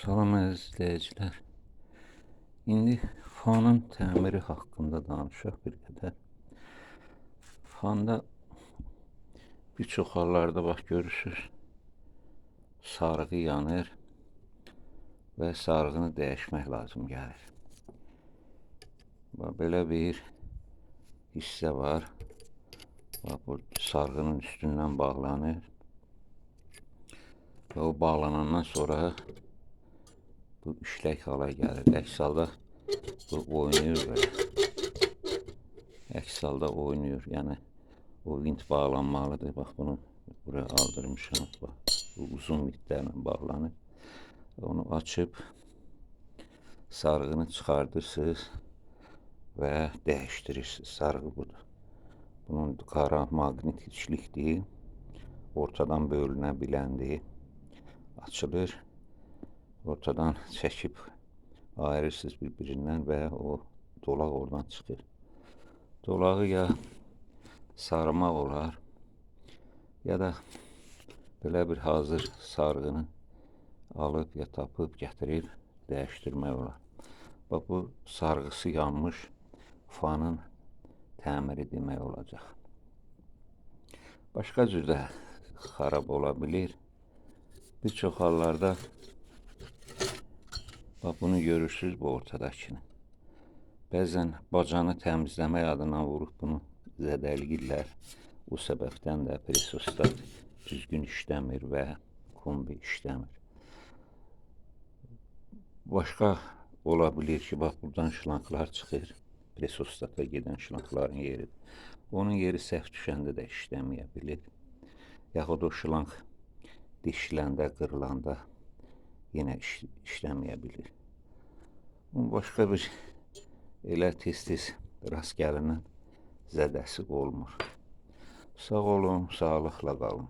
Salam əziz izləyicilər. İndi fanın təmiri haqqında danışaq bir qədər. Fanda bir çox hallarda bax görürsünüz, sarğı yanır və sarğını dəyişmək lazım gəlir. Bax, belə bir hissə var. Bax, bu sarğının üstündən bağlanır. Və o bağlanandan sonra bu işlək hala gəlir. Əks halda bu oynayır belə. Əks halda oynayır. Yəni o vint bağlanmalıdır. Bax bunu buraya aldırmışam. Bax, bu uzun vintlərlə bağlanır. Onu açıb sarğını çıxardırsınız və dəyişdirirsiniz. Sarğı budur. Bunun qara maqnit içlikdir. Ortadan bölünə biləndir. Açılır. Ortadan çəkib ayırırsınız bir-birindən və o dolaq oradan çıxır. Dolağı ya sarmaq olar, ya da belə bir hazır sarğını alıb ya tapıb gətirib dəyişdirmək olar. Bax, bu sarğısı yanmış fanın təmiri demək olacaq. Başqa cür də xarab ola bilir. Bir çox hallarda bax bunu görürsünüz, bu ortadakını. Bəzən bacanı təmizləmək adına vurub bunu zədələyirlər. O səbəbdən də presostat düzgün işləmir və kombi işləmir. Başqa ola bilir ki, bax buradan şlanklar çıxır. Presostata gedən şlankların yeridir. Onun yeri səhv düşəndə də işləməyə bilir. Yaxud o şlank dişləndə, qırılanda yenə işləməyə bilir. Bunun başqa bir elə tez-tez rast gəlinən zədəsi olmur. Sağ olun, sağlıqla qalın.